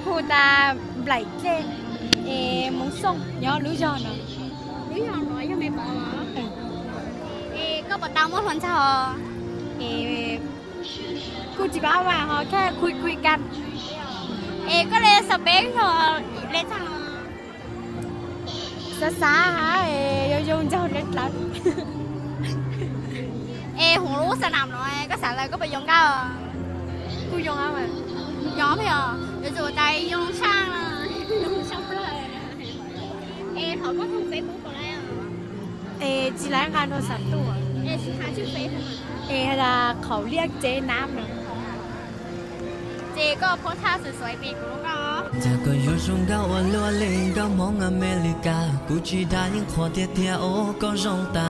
Hu tas Nplaim Dlej, es Hmoob Xyooj, nyob lub zog no. Lub zog no yog me pov los? Es koj puas tau muaj hluas nraug? Es kuj tsis paub mas ho khaj khuj khuj kas. Es koj le xav peb yog le txag? Xav xav, es yuav zoo nraug le dlawb. Es hauv lub xab nam no koj xav lawv koj puas yoo nkauj? Kuj yoo. Yoo, yuav tsum tas yoo tshaj, yoo tshaj plaws. Es thov koj tus Facebook puas lawm? Es tsis lawv nqa rau xav tuaj. Es hais tias Qhaum Liaj Tsev Nab no. Ces koj phob thaj xwm xuav pem kuv lub nkauj. Ntxawm koj yuav zoo nkauj ua luaj li nkauj Hmoob Amelikas, kuv tsis dag yeej qhuas tiag tiag os, koj zoo tas.